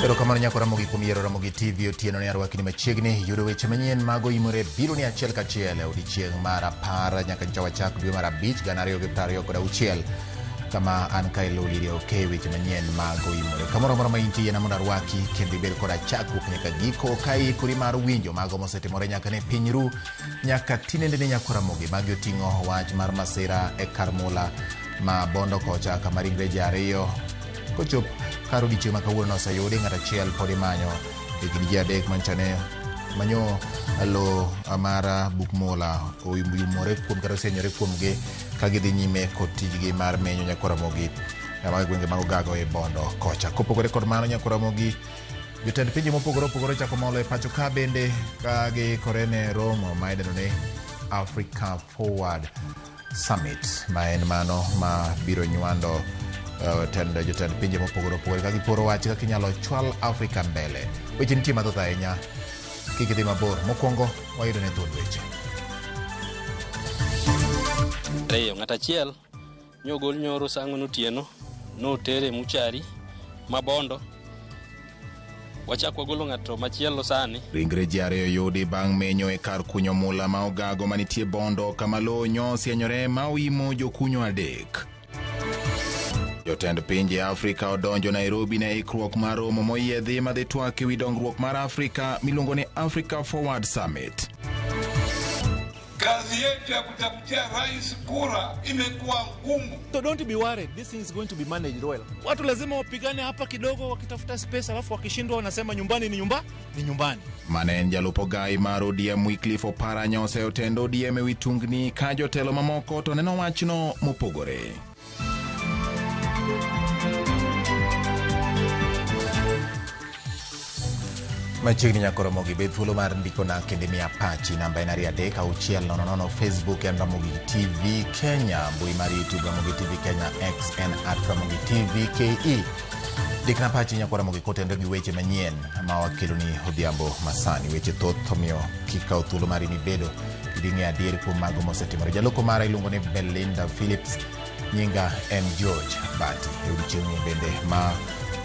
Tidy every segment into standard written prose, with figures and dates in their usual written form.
Erokamano nyako Ramogi kuom yiero Ramogi TV otieno ne arwakini machiegni yudo weche manyien mago imore biro ni achiel kachiel e odiechieng' mar 10 nyaka nyocha wachak dwe mar 5 2026 kama an kae Loliri ok weche manyien mago imore kamoro amora ma intie yiena mondo arwaki kendo ibed koda chakruok nyaka giko ka iikori mar winjo mago mosetimore nyaka ne piny ru nyaka tinende ne nyako Ramogi magi oting'o wach mar masira e kar mula ma Bondo kocha kama ringre ji 2 kochop kar odiechieng' ma kawuono oseyudi ng'at achiel pod imanyo e kind ji 3 manchane manyo lo mar buk mula oyumore kuom kata osienyore kuomgi ka gidhi nyime kod tijgi mar menyo nyako Ramogi mag gwenge mag Ogago e Bondo kocha. Kopogore kod mano nyako Ramogi jotend pinje mopogore opogore chako molo e pacho ka bende ka giikore ne romo ma idendo ni Africa Forward Summit ma en mano ma biro nywando jotend pinje mopogore opogore ka giporo wach kaka inyalo chwal Afrika mbele. Weche nitie mathoth ahinya, kik idhi mabor. Mokwongo wayudo ne thuond weche. 2 ng'at achiel nyogol nyoro saa 4 otieno notere muchari ma Bondo. Wachak wagolo ng'ato machielo sani. Ringre ji 2 yudi bang' menyo e kar kunyo mula ma Ogago manitie Bondo kama lowo nyo sienyore ma oimo jokunyo 3. Jotend pinje Afrika odonjo Nairobi ne ikruok mar romo moyiedhi madhi twak ewi dongruok mar Afrika miluongo ni Africa Forward Summit. Kazi yetu ya kutafutia rais kura imekuwa ngumu. So don't be worried, this thing is going to be managed well. Watu lazima wapigane hapa kidogo wakitafuta space, alafu wakishindwa wanasema nyumbani ni nyumba, ni nyumbani. Mane en jalup ogai mar ODM Wycliffe Oparanya oseyo tend ODM ewi tungni ka jotelo mamoko to neno wachno mopogore. Machiegni nyako Ramogi, bed thuolo mar ndikona kendo imiya pachi. Namba en 2 3 6 0 0. Facebook en Ramogi TV Kenya, mbui mar YouTube Ramogi TV Kenya, X en at Ramogi TV KE. Ndikna pachi nyako Ramogi kotenore gi weche manyien ma wakeloni odhiambo masani. Weche thoth omiyo kik kaw thuolo mari mibedo idhi ng'eyo adier kuom mago mosetimore. Jaloko mara iluongo ni Belinda Phillips, nyinga en George Bati. E odiechieng' bende ma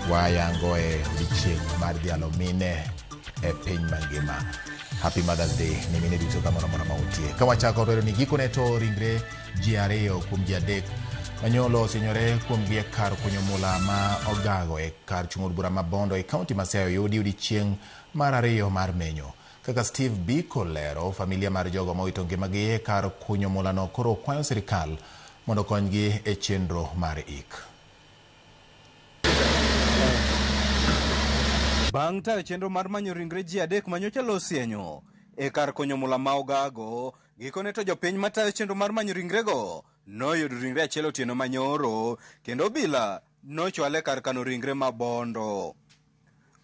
wayango e odiechieng' mar dhialo mine e piny mangima. Happy Mother's Day ne mine duto kamoro amora ma untie. Ka wachako to ni gikone to ringre ji 2 kuom ji 3 manyolo osienyore kuomgi e kar kunyo mula ma Ogago e kar chung' od bura ma Bondo e kaunti ma Siaya oyudi odiechieng' mar 2 mar menyo. Kaka Steve Biko lero, familia mar jogo mowito ngimagi e kar kunyo mulano koro kwayo sirikal mondo okonygi e chenro mar ik. Bang' tayo chenro mar manyo ringre ji 3 manyocha lo sienyo e kar kunyo mula ma Ogago, gikone to jopiny matayo chenro mar manyo ringrego noyudo ringre achiel otieno manyoro, kendo obila nochwale kar kano ringre ma Bondo.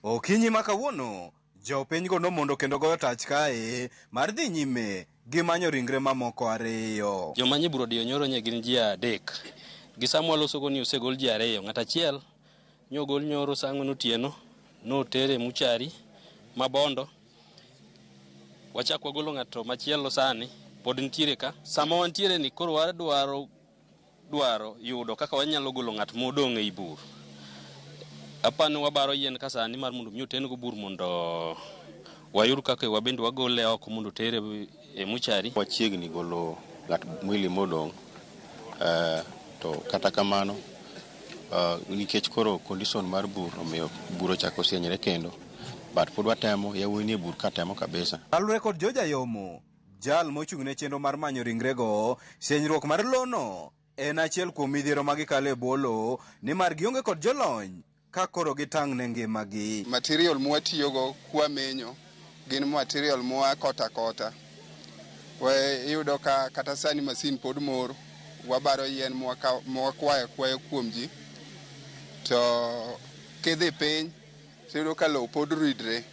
Okinyi ma kawuono, jopinygo nomondo kendo goyo tach kae mar dhi nyime gi manyo ringre mamoko 2. Joma nye bur odiyo nyoro nye gin ji 3. Gi sama walosogo ni osegol ji 2. Ng'at achiel nyogol nyoro saa 4 otieno notere muchari ma Bondo. Wachak wagolo ng'ato machielo sani pod nitiere ka. Sama wantiere ni koro wadwaro dwaro yudo kaka wanyalo golo ng'at modong' ei bur. Apani wabaro yien ka sani mar mondo mi oten go bur mondo wayud kaka wabende wagole oko mondo otere e muchari. Wachiegni golo ng'at mwili modong', to kata kamano, nikech koro condition mar bur omiyo bur ochako sienyre kendo, but pod watemo, yawuoyi nie bur ka temo kabisa. Kaluwore kod George Ayomo, jal mochung' ne chenro mar manyo ringrego, sienyruok mar lono en achiel kuom midhiero ma gikalo e bwo lowo, nimar gionge kod jolony ka koro gitang' ne ngimagi. Material mwatiyogo kwamenyo gin material moa kota kota. We iyudo ka kata sani masin pod mor, wabaro yien mwakwayo akwayo kuom ji, to kidhi piny tiyudo ka lowo pod ridre,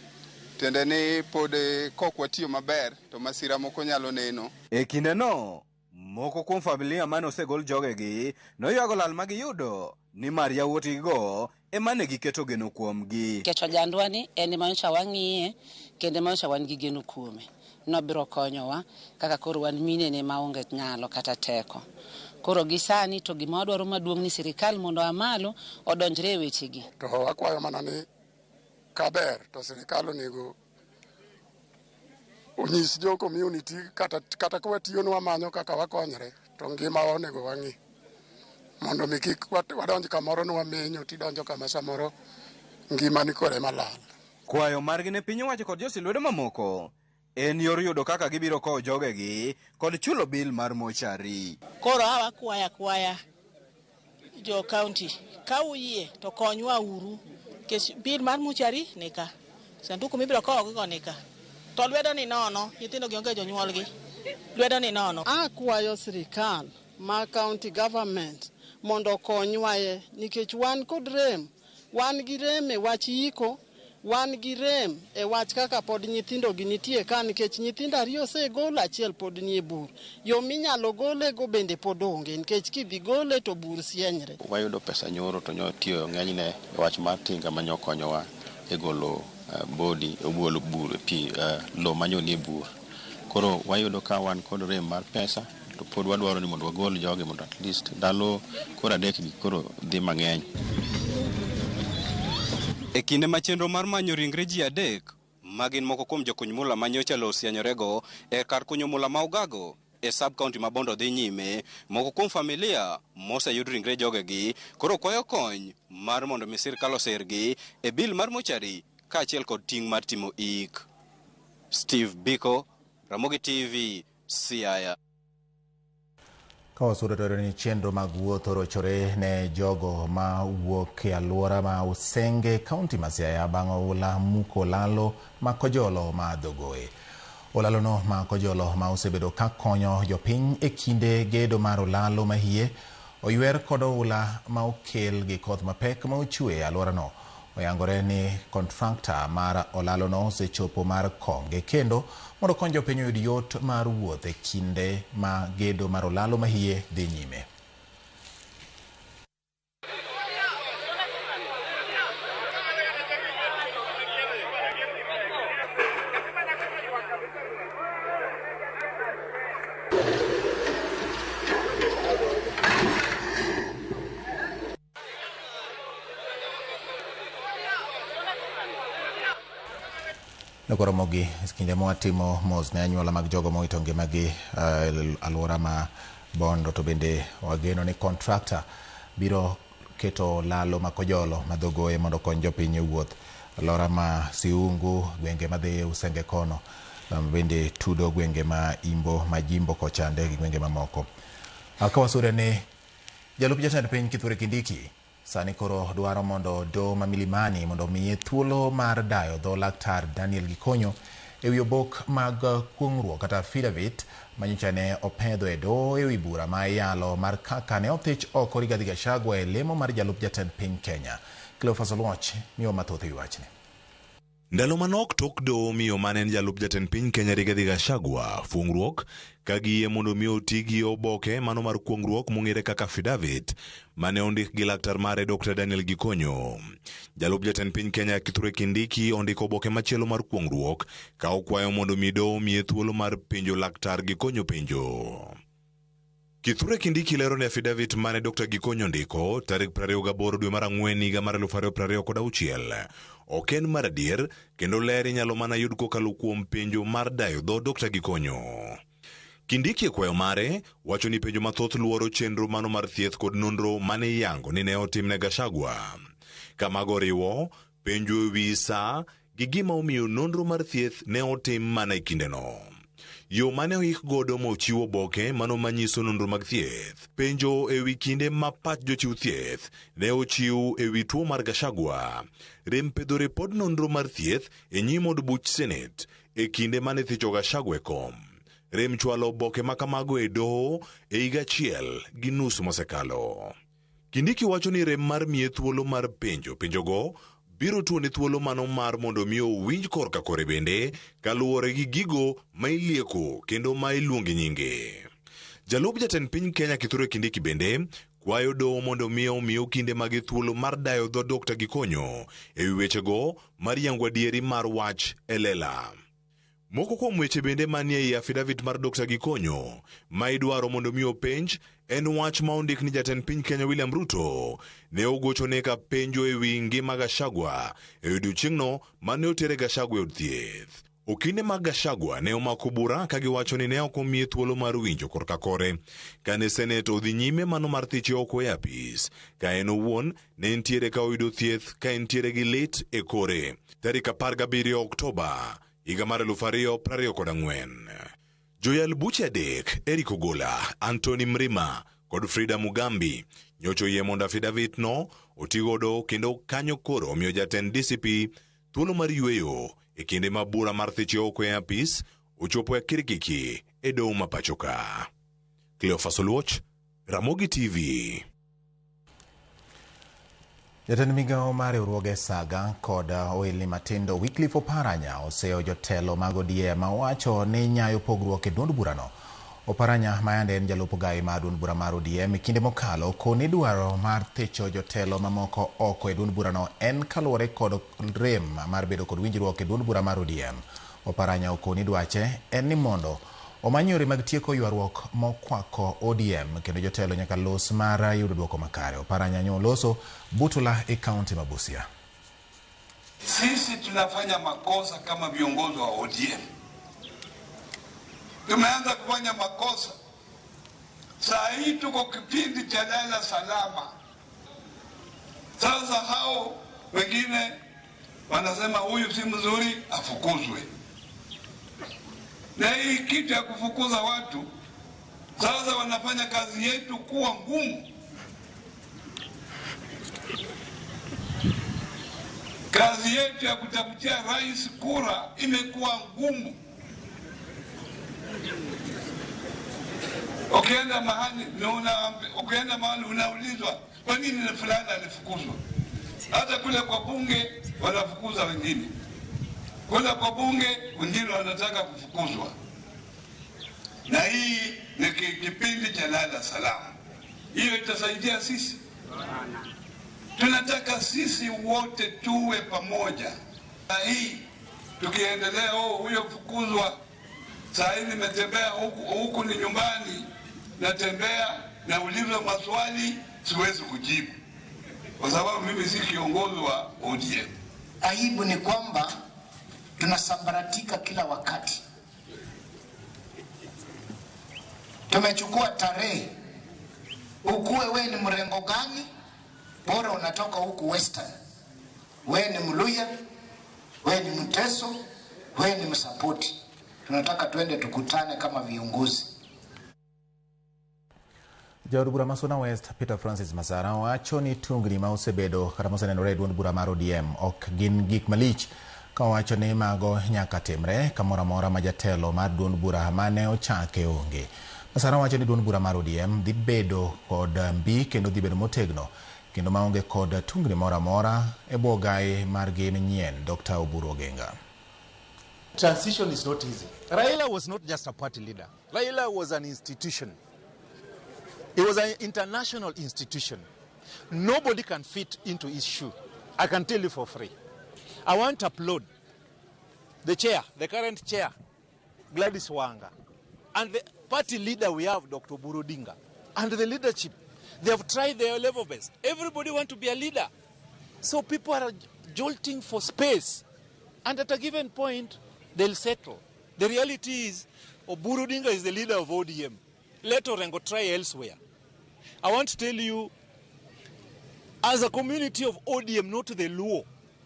tiende ni pod kok watiyo maber to masira moko nyalo neno. E kindeno, moko kuom familia mane osegol jogegi noywago lal ma giyudo nimar yawuotgigo ema ne giketo geno kuomgi. Nikech ojandwa ni en ema nyocha wang'iye kendo ema nyocha wan gi geno kuome. Nobiro konyowa kaka koro wan minene maonge nyalo kata teko. Koro gi sani to gima wadwaro maduong' ni sirikal mondo oa malo odonjre e wechegi. To akwayo mana ni Kaber to sirikal onego onyis jo community kata ka watiyo ni wamanyo kaka wakonyre to ngimawa onego wang'i mondo mi kik wadonj kamoro ni wamenyo tidonjo kama samoro ngimani koro ema lal. Kwayo margi ne piny owacho kod josi lwedo mamoko en yor yudo kaka gibiro kowo jogegi kod chulo bil mar mochari. Koro awa kwaya jo county ka uyie to konywa uru nikech bil mar mochari nika, sanduku mibiro kowogigo nika, to lwedo ni nono, nyithindo gi onge jonyuolgi, lwedo ni nono. Akwayo sirikal ma county government mondo okonywaye nikech wan kod rem, wan gi rem e wach yiko, wan gi rem e wach kaka pod nyithindo gi nitie ka nikech nyithindo ariyo osegol, achiel pod nie bur. Yo minyalo golego bende pod onge nikech kidhi gole to bur sienyre. Wayudo pesa nyoro to nyotiyo ng'enyne e wach mar tinga manyokonyowa e golo body, golo bur pi lo manyonie bur. Koro wayudo ka wan kod rem mar pesa to pod wadwaro ni mondo wagol jogi mondo at least ndalo koro adek gi koro dhi mang'eny. E kinde ma chenro mar manyo ringre ji adek ma gin moko kuom jokuny mula ma nyocha lo osienyorego e kar kunyo mula ma Ugago e sub county ma Bondo dhi nyime, moko kuom familia moseyud ringre jogegi koro kwayo kony mar mondo mi sirkal osergi e bil mar mochari kaachiel kod ting' mar timo ik. Steve Biko, Ramogi TV, Siaya. Ka wasudo to ni chenro mag wuoth orochore ne jogo ma wuok e alwora ma Usenge, kaunti ma Siaya bang' oula muko olalo ma Kojolo ma Dhogoe. Olalono ma Kojolo ma osebedo ka konyo jopiny e kinde gedo mar olalo mahie oywer kod oula ma okel gi koth mapek ma ochwe e alworano. Oyangore ni kontrakta mar olalono osechopo mar konge kendo mondo okony jopiny oyud yot mar wuoth e kinde ma gedo mar olalo mahie dhi nyime. Nokoromogi kinde mwatimo mos ne anyuola mag jogo mowito ngimagi alwora ma Bondo, to bende wageno ni kontrakta biro keto lalo ma Kojolo ma Dhogoe mondo okony jopiny e wuoth. Alwora ma Siungu, gwenge madhi Usenge kono, bende tudo gwenge ma Imbo, ma Jimbo kochande gi gwenge mamoko. Ka wasure ni jalup jatend piny Kithure Kindiki sani koro dwaro mondo doho ma Milimani mondo omiye thuolo mar dayo dho laktar Daniel Gikonyo ewi obok mag kuong'ruok kata affidavit manyocha ne opedho e doho ewi bura ma iyalo mar kaka ne othich oko Rigathi Gachagua e lemo mar jalup jatend piny Kenya. Cleophas Oluoch miyo mathoth ewi wachni. Ndalo manok tok doho miyo mane en jalup jatend piny Kenya Rigathi Gachagua fuong'ruok ka giyie mondo mi oti gi oboke mano mar kuong'ruok mong'ere kaka affidavit mane ondik gi laktar mare Dr. Daniel Gikonyo. Jalup jatend piny Kenya Kithure Kindiki ondiko oboke machielo mar kuong'ruok ka okwayo mondo mi doho omiye thuolo mar penjo laktar Gikonyo penjo. Kithure Kindiki lero ni affidavit mane Dr. Gikonyo ondiko tarik 28 dwe mar ang'wen higa mar 2026 ok en mar adier kendo ler inyalo mana yud kokalo kuom penjo mar dayo dho Dr. Gikonyo. Kindiki e kwayo mare wacho ni penjo mathoth luoro chenro mano mar thieth kod nonro mane iyango ni ne otimne Gachagua. Kamago oriwo penjo ewi saa gi gima omiyo nonro mar thieth ne otim mana e kindeno. Yo mane oik godo mochiwo oboke mano manyiso nonro mag thieth. Penjo ewi kinde ma pach jochiw thieth ne ochiw ewi tuo mar Gachagua. Rem pedho ripod nonro mar thieth e nyim od buch Senate e kinde mane thicho Gachagua e kom. Rem chwalo oboke ma kamago e doho e higa 1.5 mosekalo. Kindiki wacho ni rem mar miye thuolo mar penjo penjogo biro tuone thuolo mano mar mondo mi owinj korka kore bende kaluwore gi gigo ma ilieko kendo ma iluonge nyinge. Jalup jatend piny Kenya Kithure Kindiki bende kwayo doho mondo mi omiye okinde mage thuolo mar dayo dho Dr. Gikonyo ewi wechego mar yango adieri mar wach e lela. Moko kuom weche bende manie ei affidavit mar Dr. Gikonyo ma idwaro mondo mi openj en wach ma ondik ni jatend piny Kenya William Ruto ne ogochone ka penjo e wi ngima Gachagua e odiechieng'no mane otere Gachagua e od thieth. Okinde mag Gachagua ne omako bura ka giwacho ni ne ok omiye thuolo mar winjo korka kore kane Senet odhi nyime mano mar thiche oko e apis ka en owuon ne entiere ka oyudo thieth ka entiere gi lit e kore tarik 17 Oktoba higa mar 2024. Joyal buche adek Eric Ogola, Anthony Mrima kod Frida Mugambi nyocha oyie mondo affidavit no otigodo kendo kanyo koro omiyo jatend DCP thuolo mar yueyo e kinde ma bura mar thiche oko e apis ochopo e kirikiki e doho ma pacho ka. Cleophas Oluoch, Ramogi TV. Jatend migawo mar riwruoge Saga kod ohelni matindo Wycliffe Oparanya oseyo jotelo mag ODM ma owacho ni nyayo pogruok e duond burano. Oparanya ma yande en jalup gai mar duond bura mar ODM e kinde mokalo koni dwaro mar thicho jotelo mamoko oko e duond burano en kaluwore kod rem mar bedo kod winjruok e duond bura mar ODM. Oparanya okoni dwache en ni mondo omany yore mag tieko ywaruok mokwako ODM kendo jotelo nyaka los mar yudo duoko makare. Oparanya nyo oloso Butula e kaunti ma Busia. Sisi tunafanya makosa kama viongozi wa ODM. Tumeanza kufanya makosa. Saa hii tuko kipindi cha lala salama. Sasa hao wengine wanasema huyu si mzuri, afukuzwe. Na hii kitu ya kufukuza watu sasa wanafanya kazi yetu kuwa ngumu. Kazi yetu ya kutafutia rais kura imekuwa ngumu. Ukienda mahali ukienda mahali unaulizwa kwa nini fulani alifukuzwa. Hata kule kwa bunge wanafukuza wengine, kule kwa bunge wengine wanataka kufukuzwa. Na hii ni kipindi cha lala salama. Hiyo itasaidia sisi. Tunataka sisi wote tuwe pamoja. Na hii tukiendelea, oh, huyo fukuzwa. Saa hii nimetembea huku, huku ni nyumbani, natembea naulizwa maswali siwezi kujibu kwa sababu mimi si kiongozi wa ODM. Aibu ni kwamba tunasambaratika kila wakati. Tumechukua tarehe, ukuwe we ni mrengo gani, bora unatoka huku Western, we ni Mluya, we ni Mteso, we ni Msapoti. Tunataka tuende tukutane kama viongozi. Jaod bura ma Suna West Peter Francis Masara wacho ni tungni ma osebedo kata mosenenore e duond bura mar ODM ok gin gik malich, ka owacho ni mago nyaka timre kamoro amora ma jatelo mar duond bura mane ochake onge. Masara wacho ni duond bura mar ODM dhi bedo kod mbi kendo dhi bedo motegno kendo maonge kod tungni moro amora e bwo gai margi manyien Dr. Oburu Oginga. Transition is not easy. Raila was not just a party leader. Raila was an institution. It was an international institution. Nobody can fit into his shoe. I can tell you for free. I want to applaud the chair, the current chair, Gladys Wanga, and the party leader we have, Dr. Oburu Odinga, and the leadership. They have tried their level best. Everybody wants to be a leader. So people are jolting for space. And at a given point, they'll settle. The reality is, Oburu Odinga is the leader of ODM. Let Orengo try elsewhere. I want to tell you, as a community of ODM, not the Luo,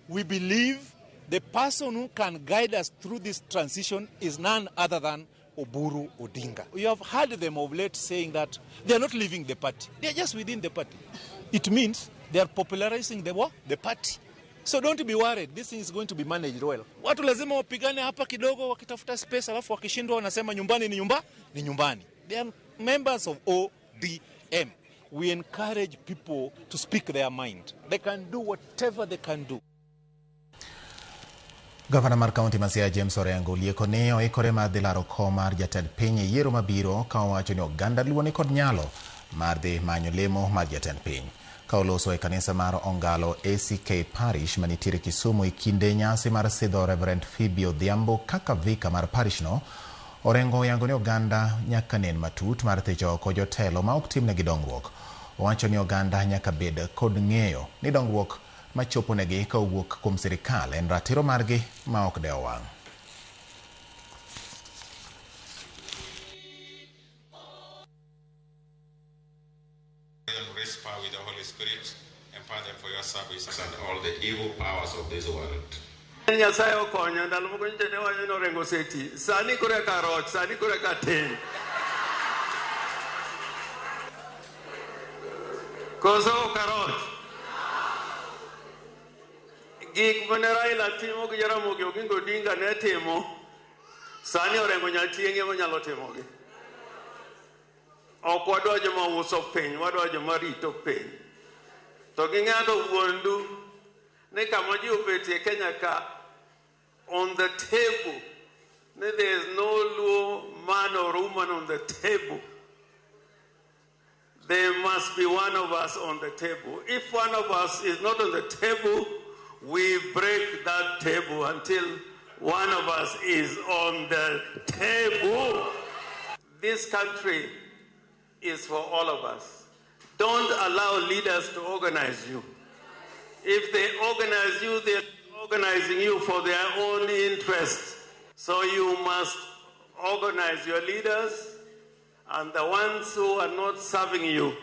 we believe the person who can guide us through this transition is none other than Oburu Odinga. You have heard them of late saying that they are not leaving the party. They are just within the party. It means they are popularizing the what? The party. So don't be worried. This thing is going to be managed well. Watu lazima wapigane hapa kidogo wakitafuta space, alafu wakishindwa wanasema nyumbani ni nyumba, ni nyumbani. They are members of ODM. We encourage people to speak their mind. They can do whatever they can do. Gavana mar kaunti ma Siaya James Orengo olieko ni oikore mar dhi laro kom mar jatend piny e yiero mabiro ka owacho ni oganda Luo ni kod nyalo mar dhi manyo lemo mar jatend piny. Ka oloso e kanisa mar Ongalo ACK Parish manitiere Kisumu e kinde nyasi mar sidho Reverend Phoebe Odhiambo kaka vika mar parishno, Orengo oyango ni oganda nyaka nen matut mar thicho oko jotelo ma ok timnegi dongruok. Owacho ni oganda nyaka bed kod ng'eyo ni dongruok machoponegi ka owuok kuom sirikal en ratiro margi ma ok dewo wang'. And raise power with the Holy Spirit, empower them for your service and all the evil powers of this world. Nyasaye okonyo ndalo moko nyocha ne wacho ni Orengo oseti. Sani koro eka roch, sani koro eka tin. Koso ok aroch? Gik mane Raila timo gi Jaramogi Oginga Odinga ne timo, sani Orengo Nyatieng' ema nyalo timogi. Ok wadwa joma uso piny, wadwa joma rito piny. To gi ng'ato wuondu ni kama ji obetie Kenya ka, on the table, ni there is no Luo man or woman on the table. There must be one of us on the table. If one of us is not on the table, we break that table until one of us is on the table. This country is for all of us. Don't allow leaders to organize you. If they organize you, they're organizing you for their own interests. So you must organize your leaders, and the ones who are not serving you,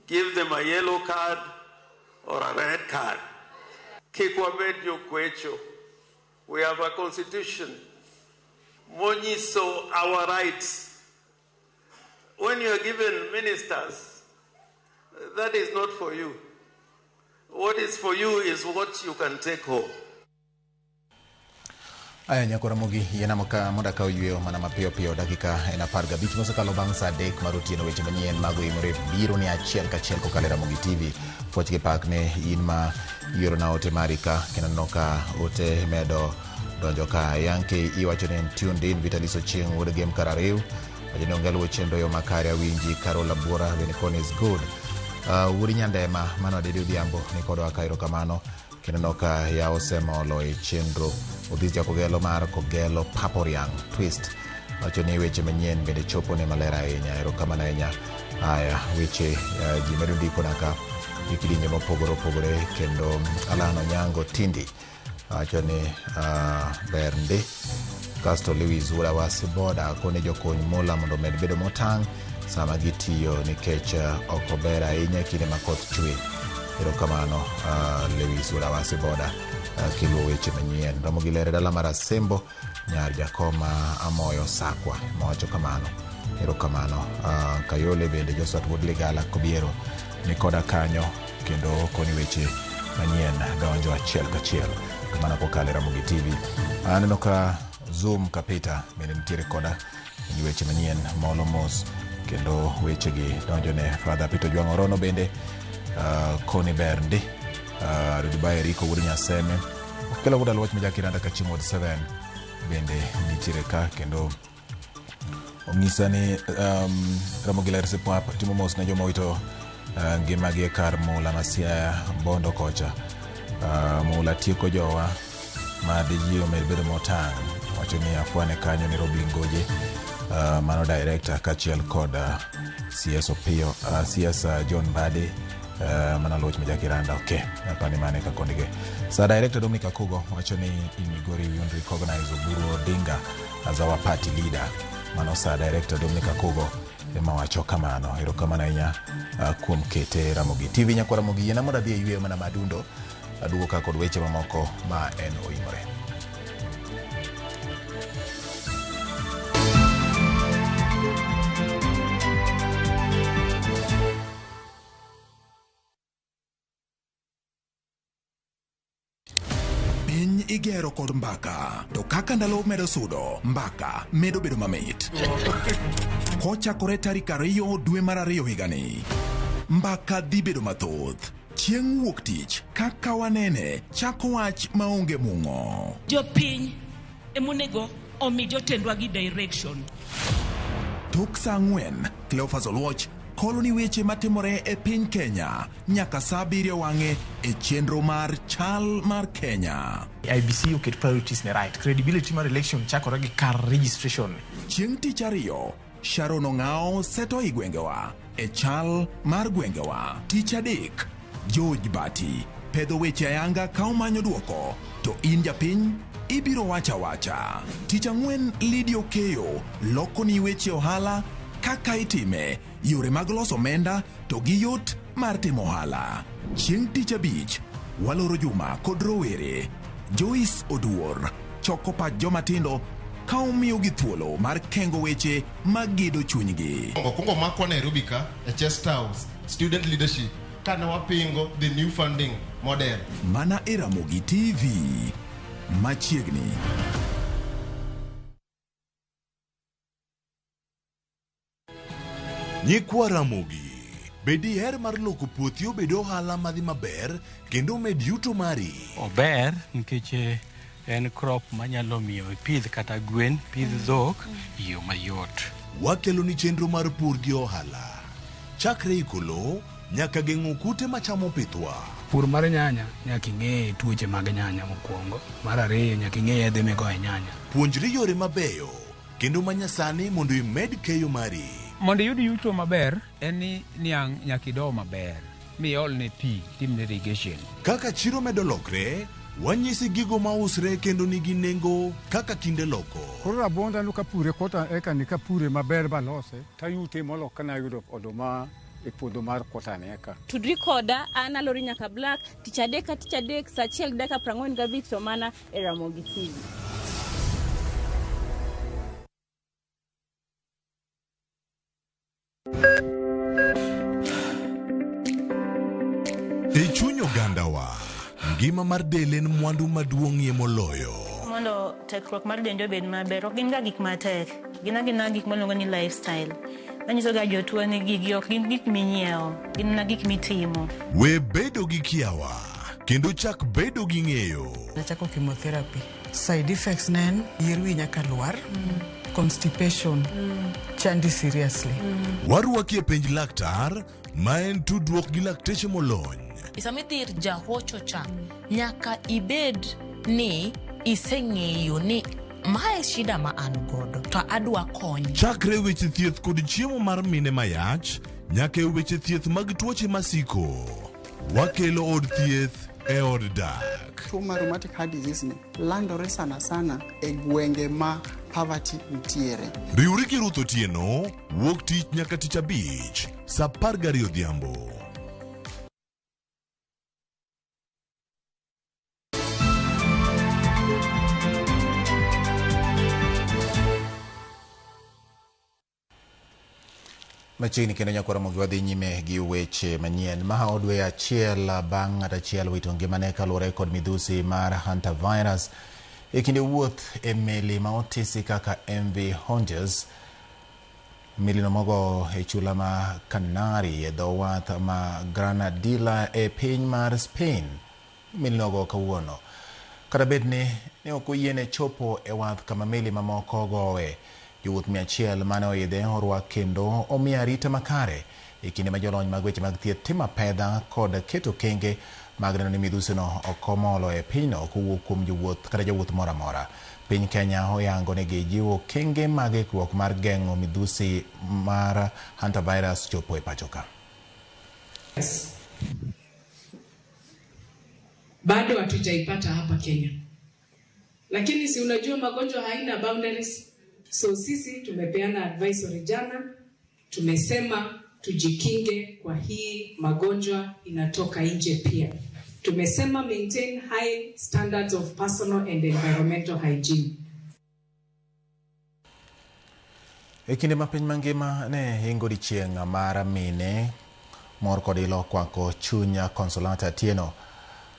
give them a yellow card or a red card. Kik wabed jokwecho. We have a constitution. Monyiso our rights. When you are given ministers, that is not for you. What is for you is what you can take home. Aya nyako Ramogi yiena mondo akaw yweyo mana mapiyo piyo dakika en 15 mosekalo bang' sa 3 mar otieno. Weche manyien mag oimore biro ni achiel kachiel kokalo e Ramogi TV. Puoch gi pak ne in ma iorona ote mari ka kendo aneno ka ote medo donjo ka. Yanke iwacho ni en tuned in. Vitalis Ochieng' wuod Gem Karariw wacho ni onge luwo chenro yo makare awinji. Carol Abura bende koni is good. Wuod Nyandema mano Adede Odhiambo ni kodwa ka, erokamano. Kendo aneno ka yawo semolo e chenro. Odhis Jakogelo mar Kogelo Paporiang Twist wacho ni weche manyien bende chopo ne maler ahinya, erokamano ahinya. Aya weche ji medo ndikona ka e kidienje mopogore opogore kendo Alan Onyango Tindi wacho ni ber ndi. Kasto Lewis Wuod Awasi Boda koni jokony mula mondo omed bedo motang' sama gitiyo nikech ok ober ahinya e kinde ma koth chwe. Erokamano Lewis Wuod Awasi Boda kiluwo weche manyien. Ramogi Lere dala mar Asembo nyar Jakoma Amoyo Sakwa mowacho kamano. Erokamano. Kayole bende Joshua Wuod Ligala Kobiero ni koda kanyo kendo koni weche manyien donjo achiel kachiel kamano kokalo e Ramogi TV. Aneno ka Zoom Kapita bende nitiere koda gi weche manyien molo mos kendo wechegi donjo ne Father Peter Jwang' Orono bende koni ber ndi. Rudubai Eriko wuod Nyaseme Okelo wuod Aluoch ma Jakiranda Kachim Ward 7 bende nitiere ka kendo onyisa ni Ramogi Ler Sipwap timo mos ne joma owito ngimagi e kar mula ma Siaya Bondo kocha. Mula tieko jowa ma ji omed bedo motang'. Wacho ni afwane kanyo ni Roblin Goje mano director kaachiel kod CS Opiyo, CS John Mbadi mano Aluoch ma Jakiranda. Okay, apani mane kaka ondike. Sa director Dominic Akugo wacho ni in Migori we won't recognize Oburu Odinga as our party leader. Mano sa director Dominic Akugo ema wacho kamano. Erokamano ahinya kuom kete Ramogi TV. Nyakwa Ramogi yiena mondo adhi e yweyo mana madundo aduogo ka kod weche mamoko ma en oimore. Piny igero kod mbaka, to kaka ndalo medo sudo, mbaka medo bedo mamit. Kochakore tarik 2 dwe mar 2 higani, mbaka dhi bedo mathoth. Chieng' wuok tich, kaka wanene, chako wach maonge mung'o. Jopiny emonego omi jotendwa gi direction. Tok saa 4, Cleophas Oluoch Koloni weche matimore e piny Kenya nyaka saa 7 wang'e e chenro mar Chal mar Kenya. IEBC oket priorities ne right. Credibility mar election chakore gi kar registration. Chieng' tich ariyo, Sharon Ong'ao seto i gwengewa e chal mar gwengewa. Tich adek, George Bati pedho weche ayanga ka omanyo duoko, to in japiny ibiro wacha wacha. Tich ang'wen, Lydia Okeyo lokoni weche ohala kaka itime, yore mag loso omenda to gi yot mar timo ohala. Chieng' tich abich, waloro juma kod rowere. Joyce Oduor choko pach joma tindo ka omiyogi thuolo mar kengo weche magedo chunygi. Okwongo makwa Nairobi ka e Chester House student leadership kane wapingo the new funding model. Mana e Ramogi TV machiegni. Nyikwa Ramogi, be diher mar loko puothi obed ohala madhi maber kendo med yuto mari? Ober nikech en crop manyalo miyo ipidh kata gwen, pidh dhok e yo mayot. Wakeloni chenro mar pur gi ohala. Chakre iko lowo nyaka geng'o kute machamo pithwa. Pur mar nyanya nyaka ing'e tuoche mag nyanya mokwongo. Mar ariyo nyaka ing'e yedhe migoyo e nyanya. Puonjri yore mabeyo kendo manyasani mondo imed keyo mari. Mondo iyud yuto maber en ni niang' nyaka ido maber miolne pi timne irrigation. Kaka chiro medo lokre, wanyisi gigo mausre kendo nigi nengo kaka kinde loko. Koro rabuonda no kapure quarter acre ni kapure maber balose tayute molo kana yudo oduma e puodho mar quarter an acre. Tudri koda an Alori Nyaka Black tich adek ka tich adek saa achiel gi dakika 45 to mana e Ramogi TV. E chuny ogandawa, ngima mar del en mwandu maduong'ie moloyo. Mondo tekruok mar dendi obed maber, ok gin ga gik matek. Gin agina gik miluongo ni lifestyle. Manyiso ga jotuo ni gigi ok gin gik minyiewo, gin mana gik mitimo. We bedo gi kiawa kendo chak bedo gi ng'eyo. Nachako chemotherapy. Side effects ne en yier wi nyaka lwar, constipation, chandi seriously. Warwaki e penj laktar ma en tudruok gi lakteche molony. Sama idhi ir jahocho cha, nyaka ibed ni iseng'eyo ni mae shida ma an godo to adwa kony. Chakre weche thieth kod chiemo mar mine mayach nyaka e weche thieth mag tuoche masiko. Wakelo od thieth e od dak. Tuo mar rheumatic heart disease ni landore sana sana e gwenge ma poverty nitiere. Riwri gi Ruth Otieno wuok tich nyaka tich abich saa 12 odhiambo. Machiegni kendo nyaka Ramogi wadhi nyime gi weche manyien. Ma dwe achiel bang' ng'at achiel wito ngimane kaluwore kod midhusi mar hantavirus e kinde wuoth e meli ma otisi kaka MV Honges. Melino mogo e chula ma Canary e dho wath ma Granadilla e piny mar Spain. Melino ogo kawuono. Kata bed ni ne ok oyiene chopo e wath kama meli mamoko gowe. Jowuoth 100 mane oidhe orwak kendo omi arita makare e kinde ma jolony mag weche mag thieth timo apedha kod keto okenge mag neno ni midhusino ok omolo e pinyno kowuok kuom jowuoth kata jawuoth moro amora. Piny Kenya oyango ni gijiwo okenge mag ikruok mar geng'o midhusi mar hantavirus chopo e pacho ka. Bado hatujaipata hapa Kenya, lakini si unajua magonjwa haina boundaries. So sisi tumepeana advisory jana, tumesema tujikinge kwa hii magonjwa inatoka nje pia. Tumesema maintain high standards of personal and environmental hygiene. E kinde ma piny mangima ne hingo odiechieng' mar mine, mor kod ilo okwako chuny Consolata Atieno.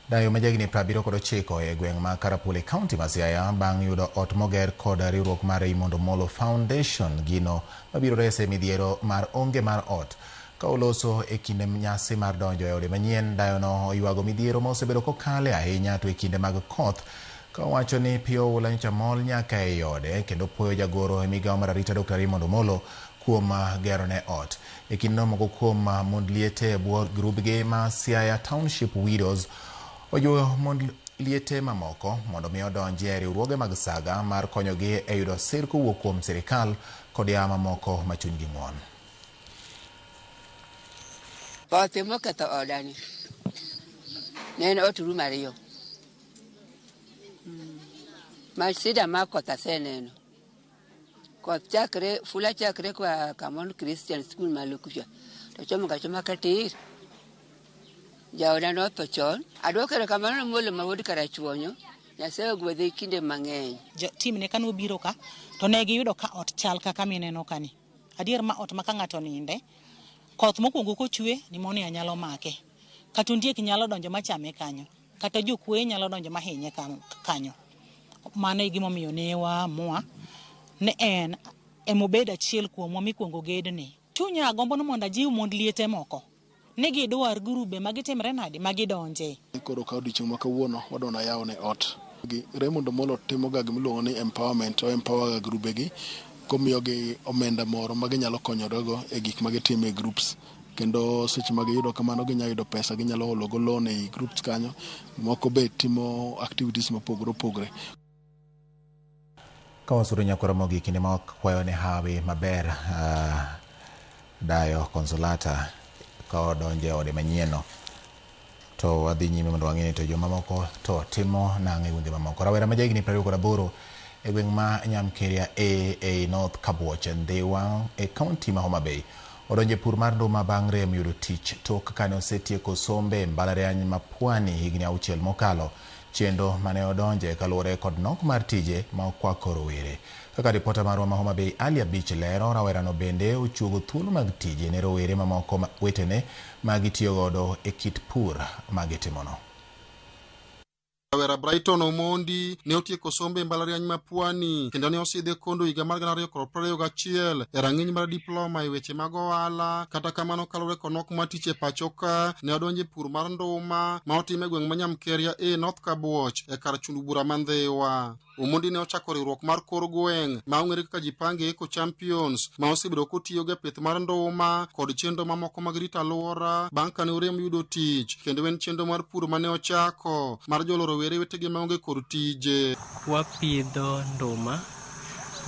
Dayo ma jahigni 79 e gweng' ma Karapul e kaunti ma Siaya bang' yudo ot moger kod riwruok mar Raymond Omolo Foundation gino mabiro rese midhiero mar onge mar ot. Ka oloso e kinde nyasi mar donjo e ode manyien, dayono oywago midhiero ma osebedo kokale ahinya to e kinde mag koth ka owacho ni pi oula nyocha mol nyaka ei ode kendo puoyo jagoro e migawo mar arita Dr. Raymond Omolo kuom gerone ot. E kindeno moko kuom mond liete e bwo grubgi ma Siaya Township Widows ojiwo mond liete mamoko mondo mi odonji e riwruoge mag saga mar konyogi e yudo sir kowuok kuom sirikal kod yawa mamoko ma chunygi ng'won. Koth emoketho odani. Ne en ot room 2. Ma sida mar koth aseneno. Koth chakre, fula chakre kwa Kamon Christian School malo kucha. To chomo ga choma katir. Jaoda notho chon. Aduoko erokamano ne Molo ma wuod Karachuonyo. Nyasaye ogwedhe kinde mang'eny. Tim ne kane obiro ka, to ne giyudo ka ot chal kaka mineno kani. Adier ma ot ma ka ng'ato ninde, koth mokwongo kochwe, pneumonia nyalo make. Kata ondiek nyalo donjo machame kanyo. Kata jokuoye nyalo donjo mahinye kanyo. Mano e gimomiyo ne waamua ne en emobed achiel kuomwa mikwongo gedni. Chunya agombo ni mondo ajiw mond liete moko ni gidwar grube ma gitimre nade ma gidonje. Koro ka odiochieng' ma kawuono wadwa yawo ne ot. Raymond Omolo timo ga gimiluongo ni empowerment, o empower ga grube gi komiyogi omenda moro ma ginyalo konyorego e gik ma gitimo e groups. Kendo seche ma giyudo kamano ginyalo yudo pesa, ginyalo holo go loan ei groups kanyo. Moko be timo activities mopogore opogore. Ka wasudo nyakwara mogik kinde ma wakwayo ne hawi maber dayo Consolata ka odonjo e ode manyien no. To wadhi nyime mondo wang'e ni to jomamoko to timo nang'o e gwenge mamoko. Rawera ma jahigni 28 e gweng' ma Nyamkeria A ei North Kabuoch Ndhiwa e kaunti ma Homa Bay odonjo e pur mar nduma bang' rem yudo tich tok kane osetieko sombe e mbalariany ma Pwani higni 6 mokalo. Chenro mane odonje kaluwore kod nok mar tije ma okwako rowere. Kaka ripota marwa ma Homa Bay Ali Abich lero, rawerano bende ochuogo thuolo mag tije ne rowere mamoko wetene ma gitiyo godo e kit pur ma gitimono. Rawera Brighton Omondi ne otieko sombe e mbalariany ma Pwani kendo ne osidhe kondo higa mar 2021 e rang'iny mar diploma e weche mag ohala. Kata kamano kaluwore kod nok mar tich e pacho ka, ne odonjo e pur mar nduma ma otime e gweng' ma Nyamkeria A North Kabuoch e kar chund bura ma Ndhiwa. Omondi ne ochako riwruok mar kor gweng' ma ong'ere kaka Jipange Eco Champions ma osebedo kotiyogo e pith mar nduma kod chenro mamoko mag rito alwora bang' kane orem yudo tich, kendo en chenro mar pur mane ochako mar jolo rowere wetegi maonge kod tije. Wapidho nduma,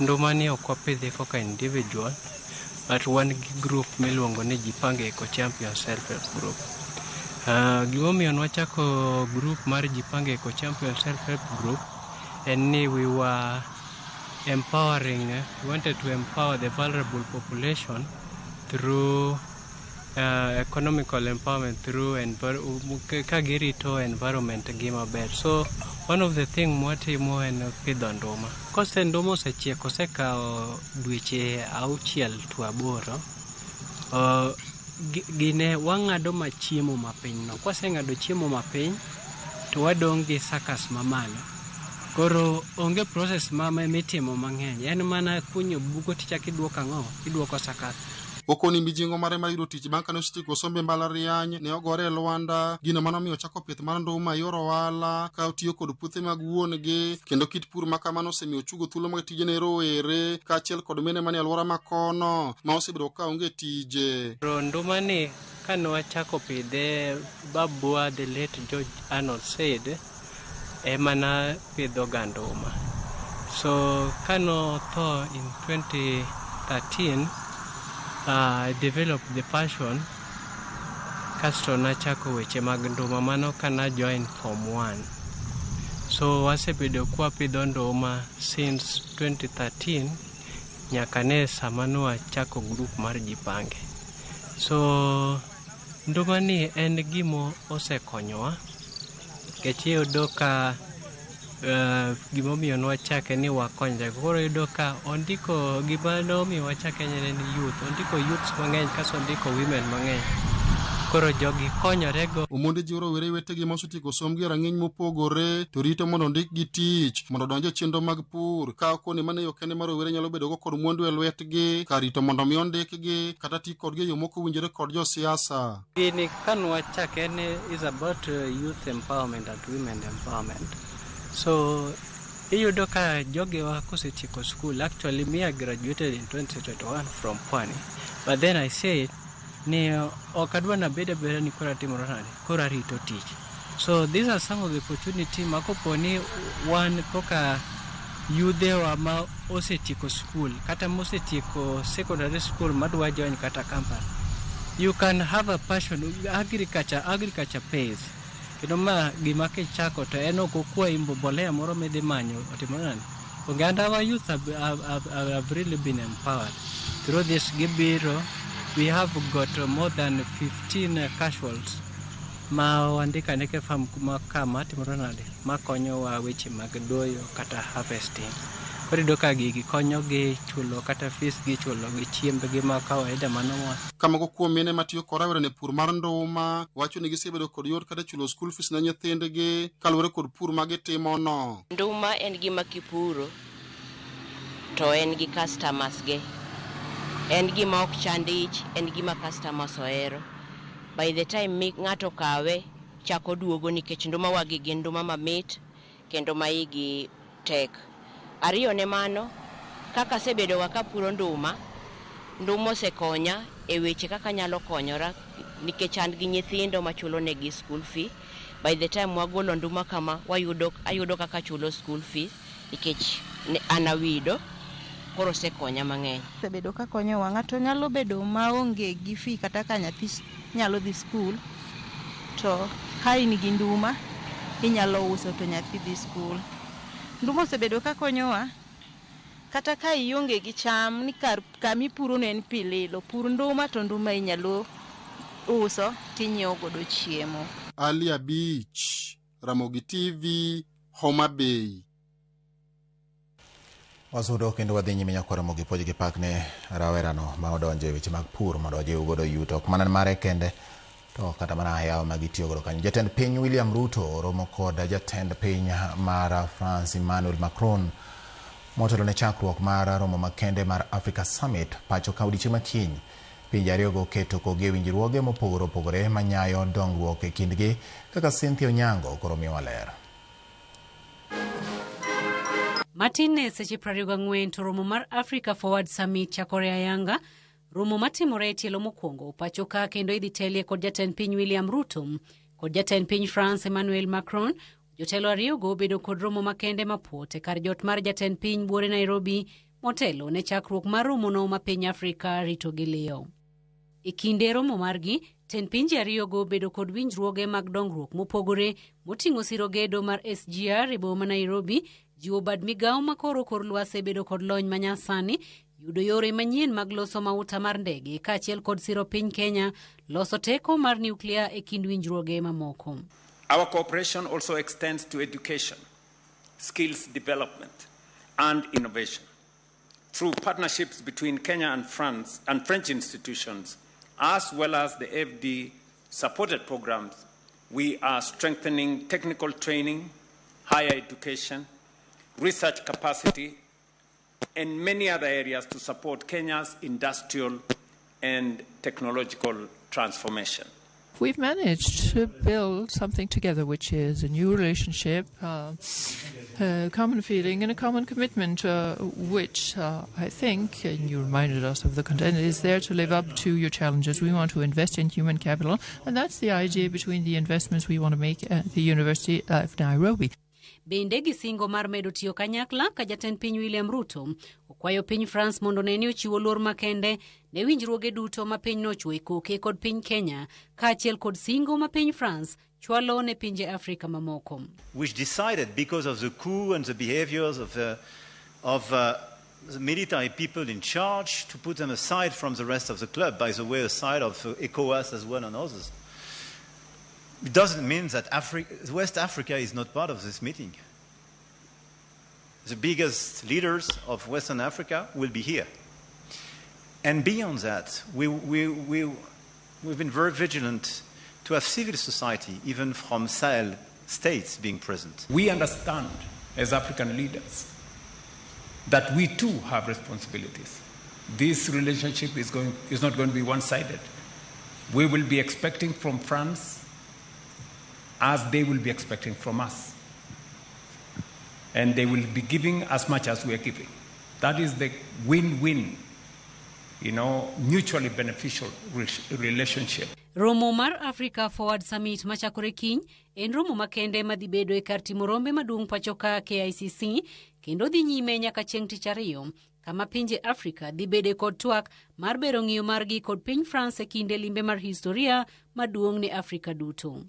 nduma ni ok wapidhe kaka individual, but wan gi group miluongo ni Jipange Eco Champions Self Help Group. Gimomiyo nwachako group mar Jipange Eco Champions Self Help Group en ni we were empowering, we wanted to empower the vulnerable population through economical empowerment through ka girito environment gi maber. So one of the thing mwatimo en pidho nduma. Kose nduma osechiek, osekawo dweche 6 to 8, gine wang'ado machiemo mapiny no. Kwaseng'ado chiemo mapiny, to wadong' gi suckers mamalo. Koro onge process ma mitimo mang'eny, en mana kunyo bugo tichako iduoko ang'o? Iduoko suckers. Okoni mijing'o mare mar yudo tich bang' kane osetieko sombe e mbalariany ne ogore e lwanda, gino manomiyo ochako pith mar nduma e yor ohala ka otiyo kod puothe mag wuon-gi, kendo kit pur ma kamano osemiyo ochugo thuolo mag tije ne rowere kaachiel kod mine manie alwora ma kono ma osebedo ka onge tije. Nduma ni kane wachako pidhe, babwa the late George Arnold said ema na pidho ga nduma. So kano tho in 2013, I developed the passion kasto nachako weche mag nduma mano kana join form 1. So wasebedo kwapidho nduma since 2013 nyaka ne sama nwachako group mar Jipange. So nduma ni en gimo osekonyowa nikech iyudo ka gimomiyo nwachake ni wakonyre. Koro iyudo ka ondiko gima nomiyo wachake ne en youth, ondiko youths mang'eny kasto ondiko women mang'eny. Koro jogi konyorego. Omondi jiwo rowere wetegi ma osetieko sombgi e rang'iny mopogore to rito mondo ondikgi tich mondo odonj e chenro mag pur ka okoni mano e yo kende ma rowere nyalo bedogo kod mwandu e lwetgi kar rito mondo mi ondikgi kata ti kodgi e yo mokowinjore kod josiasa. Gini kanwachake ne is about youth empowerment and women empowerment. So Iyudo ka jogewa kosetieko school, actually me I graduated in 2021 from Pwani, but then I said ni ok adwa nabed abeda ni koro atimora nade, koro arito tich. So these are some of the opportunity ma kopo ni wan koka yudhewa ma osetieko school kata mosetieko secondary school madwa join kata company, you can have a passion. Agriculture pays. Kendo ma gima kichako to en ok okwayi mbolea moro midhi manyo otimore nade. Onge, and our youth have really been empowered through this. Gibiro, we have got more than 15 casuals ma wandiko andika e farm ma kama timore nade, makonyowa weche mag doyo kata harvesting. Koro iyudo ka gigi konyogi chulo kata fees gi, chulo gi chiembgi ma kawaida mano wa. Ka moko kuom mine matiyo kod rawere e pur mar nduma wacho ni gisebedo kod yot kata chulo school fees ne nyithindgi kaluwore kod pur ma gitimono. Nduma en gima kipuro to en gi customers ge. En gima ok chand ich, en gima customers ohero. By the time mi ng'ato kawe, chako duogo nikech nduma wagi gin nduma mamit kendo ma igi tek. Ariyo ne mano, kaka asebedo ga kapuro nduma, nduma osekonya e weche kaka anyalo konyora nikech an gi nyithindo machulo negi school fee. By the time wagolo nduma kama, wayudo, ayudo kaka chulo school fee nikech an awido, koro osekonya mang'eny. Osebedo ka konyowa. Ng'ato nyalo bedo maonge gi fee kata ka nyathi nyalo dhi skul, to ka in gi nduma inyalo uso to nyathi dhi skul. Nduma osebedo ka konyowa kata ka ionge gi cham ni kar kamipuro no en pi lilo, pur nduma to nduma inyalo uso tinyiewo godo chiemo. Ali Abich, Ramogi TV, Homa Bay. Wasudo kendo wadhi nyime nyaka Ramogi puonj gi pak ne rawerano ma odonjo e weche mag pur mondo ojiw godo yuto ok mana mare kende to kata mana yawo ma gitiyo godo kanyo. Jatend piny William Ruto oromo kod jatend piny mar France Emmanuel Macron motelo ne chakruok mar romo makende mar Africa Summit pacho ka odiechieng' ma kiny. Pinje ariyogo oketo kogi e winjruoge mopogore opogore manyayo dongruok e kindgi kaka Cynthia Onyango koro miyowa ler. Matin ne seche 24 to romo mar Africa Forward Summit chakore ayanga. Romo matimore e tielo mokwongo pacho ka kendo idhi telie kod jatend piny William Ruto kod jatend piny France Emmanuel Macron. Jotelo ariyogo bedo kod romo makende mapuot e kar jot mar jatend piny buore Nairobi motelo ne chakruok mar romono ma piny Afrika rito gi liyo. E kinde romo margi, tend pinje ariyogo bedo kod winjruoge mag dongruok mopogore moting'o siro gedo mar SGR e boma ma Nairobi, jiwo bad migawo makoro kor lwasi bedo kod lony manyasani, yudo yore manyien mag loso mauta mar ndege kaachiel kod siro piny Kenya loso teko mar nuklia e kind winjruoge mamoko. Our cooperation also extends to education, skills development, and innovation. Through partnerships between Kenya and France and French institutions, as well as the FD supported programs, we are strengthening technical training, higher education, research capacity, and many other areas to support Kenya's industrial and technological transformation. We've managed to build something together, which is a new relationship, a common feeling and a common commitment, which I think, and you reminded us of the content, is there to live up to your challenges. We want to invest in human capital, and that's the idea between the investments we want to make at the University of Nairobi. Bende gisingo mar medo tiyo kanyakla ka jatend piny William Ruto okwayo piny France mondo ne ni ochiwo luor makende ne winjruoge duto ma piny nochwo e koke kod piny Kenya kaachiel kod singo ma piny France chwalo ne pinje Afrika mamoko. Which decided, because of the coup and the behaviors of the military people in charge, to put them aside from the rest of the club, by the way, aside of ECOWAS as well and others. It doesn't mean that West Africa is not part of this meeting. The biggest leaders of Western Africa will be here. And beyond that, we've been very vigilant to have civil society, even from Sahel states, being present. We understand, as African leaders, that we too have responsibilities. This relationship is not going to be one-sided. We will be expecting from France as they will be expecting from us. And they will be giving as much as we are giving. That is the win-win, mutually beneficial relationship. Romo mar Africa Forward Summit machakore kiny en romo makende madhi bedo e kar timo rombe maduong' pacho ka KICC kendo dhi nyime nyaka chieng' tich ariyo kama pinje Afrika dhi bede kod twak mar bero ng'iyo margi kod piny France e kinde limbe mar historia maduong' ne Afrika duto.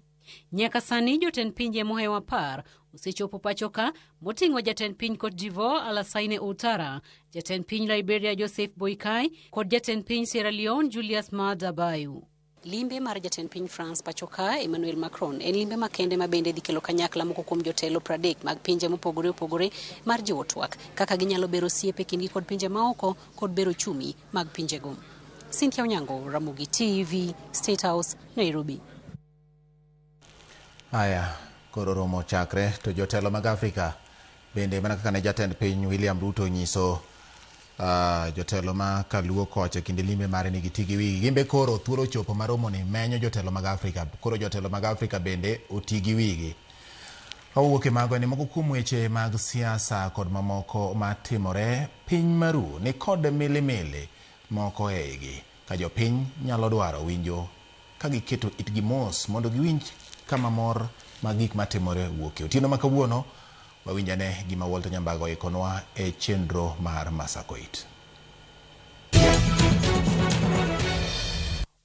Nyaka sani jotend pinje mohewo 10 osechopo pacho ka moting'o jatend piny Cote d'Ivoire Alassane Ouattara, jatend piny Liberia Joseph Boakai kod jatend piny Sierra Leone Julius Maada Bio. Limbe mar jatend piny France pacho ka Emmanuel Macron en limbe makende ma bende dhi kelo kanyakla moko kuom jotelo 30 mag pinje mopogore opogore mar jiwo twak kaka ginyalo bero osiep e kindgi kod pinje maoko kod bero ochumi mag pinjego. Cynthia Onyango, Ramogi TV, State House, Nairobi. Aya, koro romo chakre to jotelo mag Afrika bende mana kaka ne jatend piny William Ruto nyiso jotelo ma kaluo kocha kinde limbe mare ni giti gi wigi. Gimbe koro thuolo chopo mar romo ni menyo jotelo mag Afrika. Koro jotelo mag Afrika bende oti gi wigi. Kawuok e mago ni moko kuom weche mag siasa kod mamoko matimore piny maru ni kod milimili moko e igi. Ka jopiny nyalo dwaro winjo ka giketo itgi mos mondo giwinj kama mor mag gik matimore wuokie. Otieno ma kawuono wawinjane gima Walter Nyambago oikonwa e chenro mar Masakoit.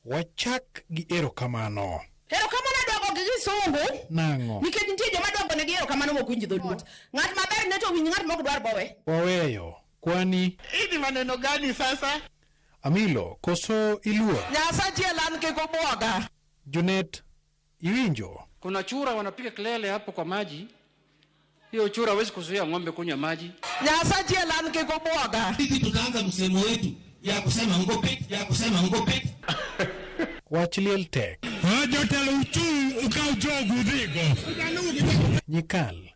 Wachak gi erokamano. Erokamano adwoko gi kisungu. Nang'o? Nikech nitie joma dwoko negi erokamano mok winj dholuo. Ng'at maber ne to winj ng'at mok dwar bowe. Waweyo. Kwani? Hii maneno gani sasa? Amilo, koso iluor? Nyasaye an kik ubwoga. Junet, iwinjo? Kuna chura wanapiga kelele hapo kwa maji. Hiyo chura hawezi kuzuia ng'ombe kunywa maji. Nyasaye an kik ubwoga. Sisi tutaanza msemo wetu ya kusema ngope, ya kusema ngope. Wach liel tek. Jotelo uchung' ukaw jogu udhigo. Nyikal,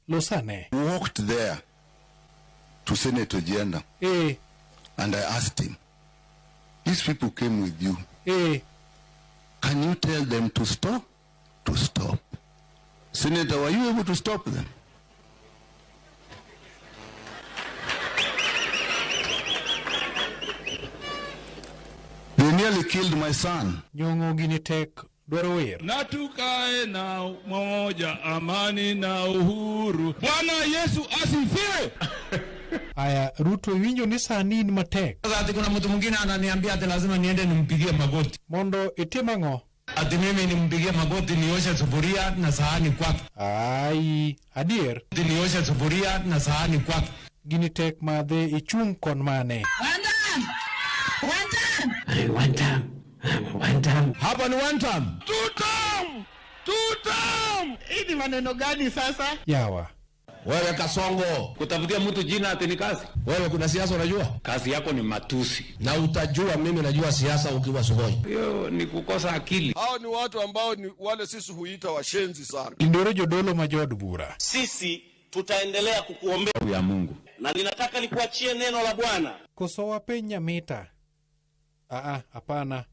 losane. Walked there to Senator Ojienda. And I asked him, these people came with you. Can you tell them to stop? To stop. Senator, were you able to stop them? They nearly killed my son. Nyong'o gini tek dwaro wer. Na tukae na umoja, amani na uhuru. Bwana Yesu asifiwe. Aya, Ruto iwinjo ni sani in matek. Sasa ati kuna mtu mwingine ananiambia ati lazima niende nimpigie magoti. Mondo itim ang'o? Ati mimi nimpigie magoti nioshe sufuria na sahani kwake. Ai, adier. Ati nioshe sufuria na sahani kwake. Gini tek madhe ichung' kon mane. One time. One time. Hapa ni one time. Two time. Two time. Hii ni maneno gani sasa? Yawa. Wewe Kasongo, kutafutia mtu jina ati ni kazi. Wewe kuna siasa unajua? Kazi yako ni matusi. Na utajua mimi najua siasa ukiwa Sugoi. Hiyo ni kukosa akili. Hao ni watu ambao ni wale sisi huita washenzi sana. Indoro jodolo ma jood bura. Sisi tutaendelea kukuombea ya Mungu. Na ninataka nikuachie neno la Bwana. Koso wapenj Nyamita. Aa, hapana.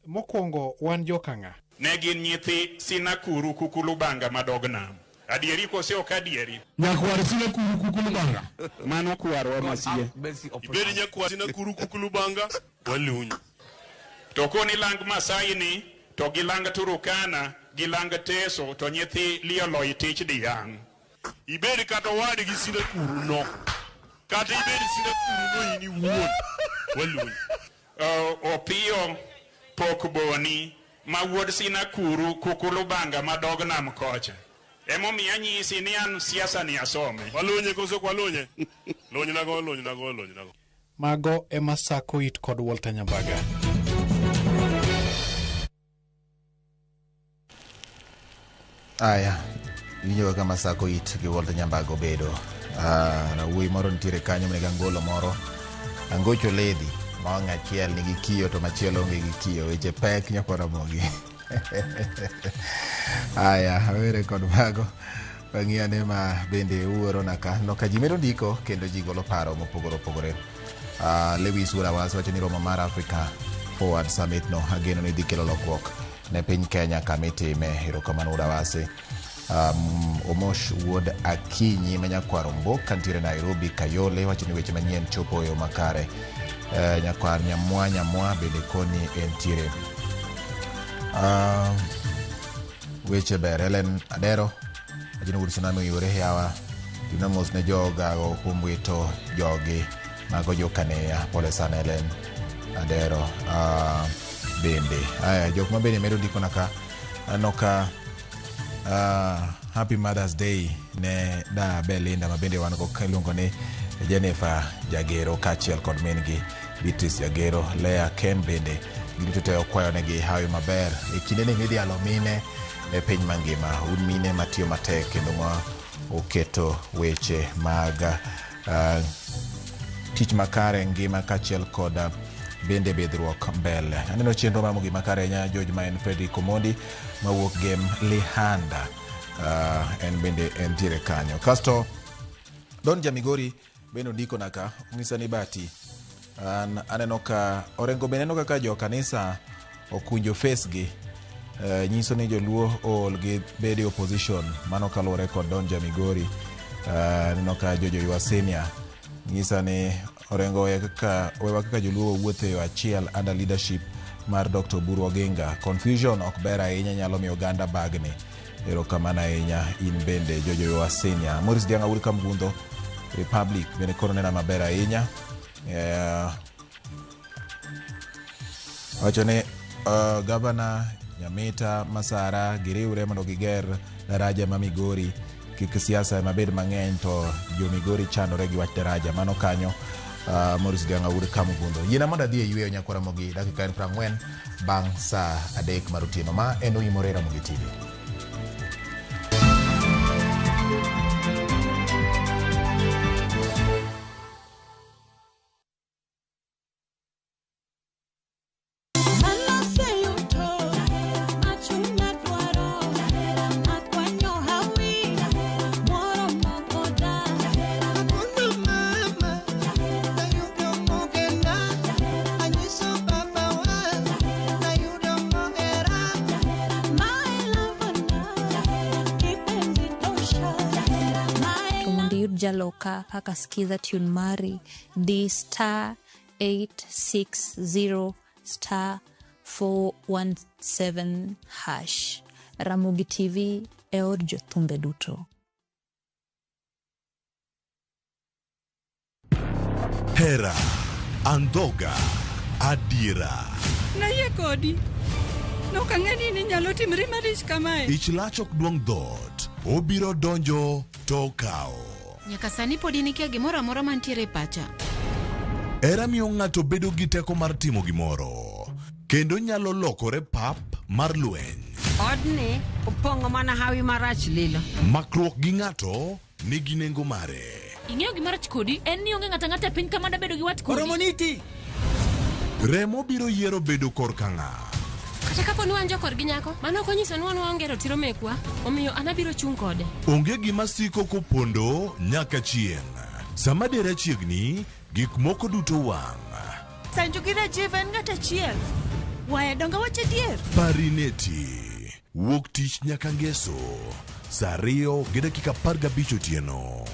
Mokwongo wan jokang'a. Ne gin nyithi Sinakuru Kukulubanga madog nam. Adieri kose ok adieri? Nyakwar Sinakuru Kukulubanga. Mano kwarwa masie. Ibed nyakwar Sinakuru Kukulubanga, walunyo. To koni lang Masai ni, to gi lang Turukana, gi lang Teso, to nyithi Lioloi tich diang'. Ibed kata wadgi Sinakuru no. Kata ibed Sinakuru no in iwuon, walunyo. Opiyo pok boni ma wuod Sinakuru Kukulubanga madog nam kocha. Emomiyo anyisi ni an siasa ni asome. Walunye koso ok walunye? Luny nago, luny nago, luny nago. Mago ema sako it kod Walter Nyambaga. Aya, iwinjo kaka Masako it gi Walter Nyambaga obedo. Rawuoyi moro nitiere kanyo manigi angolo moro. Angocho ledhi ma wang' achiel nigi kiyo to machielo onge gi kiyo. Weche pek nyakwar Ramogi. Aya, awere kod mago. Wang'i ane ma bende uorona ka. No ka ji medo ndiko kendo ji golo paro mopogore opogore. Lewis Wuorawas wacho ni romo mar Africa Forward Summit no ageno ni dhi kelo lokruok ne piny Kenya kama itime. Erokamano Wuorawasi. Omosh wuod Akinyi ma nyakwar Ombok kantiere Nairobi Kayole wacho ni weche manyien chopo e yo makare. Nyakwar Nyamwa Nyamwa bende koni entiere. Weche ber. Helen Adero wacho ni wuod Tsunami oyuore yawa. Timna mos ne jogago kuom wito jogi mago jokaneya. Pole sana Helen Adero. Bende aya jok ma bende medo ndikona ka aneno ka Happy Mother's Day ne da Belinda ma bende wan go iluongo ni Jennifer Jagero kaachiel kod min gi Beatrice Jagero, Lea Ken bende giduto te okwayo negi hawi maber e kindeni midhialo mine e piny mangima. Un mine matiyo matek kendo ma oketo weche mag tich makare ngima kaachiel kod bende bidhruok mbele. Aneno chenro mar Mogik Makare ahinya George ma en Fredrick Omondi mawuok Gem Lihanda en bende entiere kanyo. Kasto Don Jamigori bende ondikona ka onyisa ni bati an aneno ka Orengo bende aneno kaka jo kanisa okunjo face gi nyiso ni joluo ool gi bedo e opposition. Mano kaluwore kod Don Jamigori. Aneno ka Jojo Ywa Senior nyisa ni Orengo wewa kaka joluo wawuotho e yo achiel under leadership mar Dr. Oburu Oginga. Confusion ok ber ahinya nyalo miyo oganda bagni. Erokamano ahinya in bende Jojo Ywa Senior. Maurice Dianga wuod Kamgundho Republic bende koro nena maber ahinya. Wacho ni Gavana Nyamita Masara giriwre mondo giger daraja ma Migori kik siasa ema bed mang'eny to jo Migori chandore gi wach daraja. Mano kanyo Maurice Dianga wuod Kamgundho. Yiena mondo adhi e yweyo nyakwara Ramogi dakika en 40 bang' saa 3 mar otieno. Ma en Oimore Ramogi TV. Jaloka kaka skiza tune mari di star 860 star 417 hash. Ramogi TV e od jothumbe duto. Hera, andhoga, adiera. Nayie kodi. Nok ang'e ni inyalo timri malich kamae. Ich lach ok duong' dhoot. Obiro donjo to okawo. Nyaka sani pod in ikia gimoro amora mantiere e pacha. Hera miyo ng'ato bedo gi teko mar timo gimoro, kendo nyalo lokore pap mar lweny. Odni opong'o mana hawi marach lilo. Makruok gi ng'ato nigi nengo mare. Ing'eyo gima rach kodi en ni onge ng'ato ang'ata e piny ka mada bedo gi wat kodi. Oromoniti. Remo biro yiero bedo korka ng'a. Kata kapo ni wan jokorgi nyako, mano ok onyiso ni wan waonge ratiro mekwa, omiyo an abiro chung' kode. Onge gima siko kopondo nyaka chieng'. Sama dera chiegni, gik moko duto wang'. Sanju gi Rajiv en ng'at achiel. Waya donga wach adier. Parineti. Wuok tich nyaka ngeso. Saa 2:15 otieno.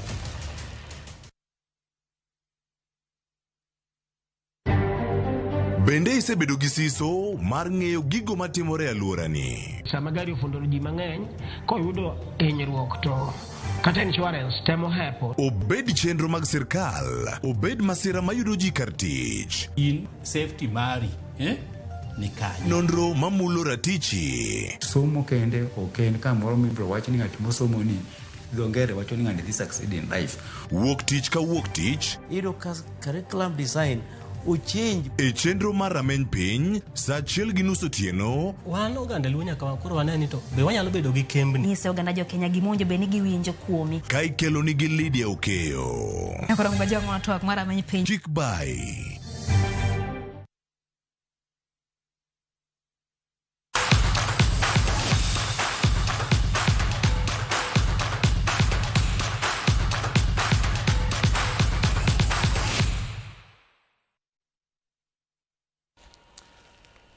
Bende isebedo gi siso mar ng'eyo gigo matimore e alworani? Sama gari ofundo ji mang'eny, koyudo hinyruok to kata insurance temo hepo. Obed chenro mag sirkal, obed masira mayudo ji kar tich. In safety mari, ni kanyo. Nonro mamulo ratichi. Somo kende ok en kamoro mibiro wach ni ng'at mosomo ni dho ngere wacho ni ng'ani dhi succeed in life. Wuok tich ka wuok tich. Iyudo ka curriculum design ochange. E chenro mar rameny piny, saa 1:30 otieno. Wan oganda Luo nyaka koro wane ni to be wanyalo bedo gi kembni. Nyise oganda jo Kenya gimonjo be ni giwinjo kuomi. Ka ikelo nigi Lydia Okeyo. Koro mga jong'o twak mar rameny piny. Chik bai.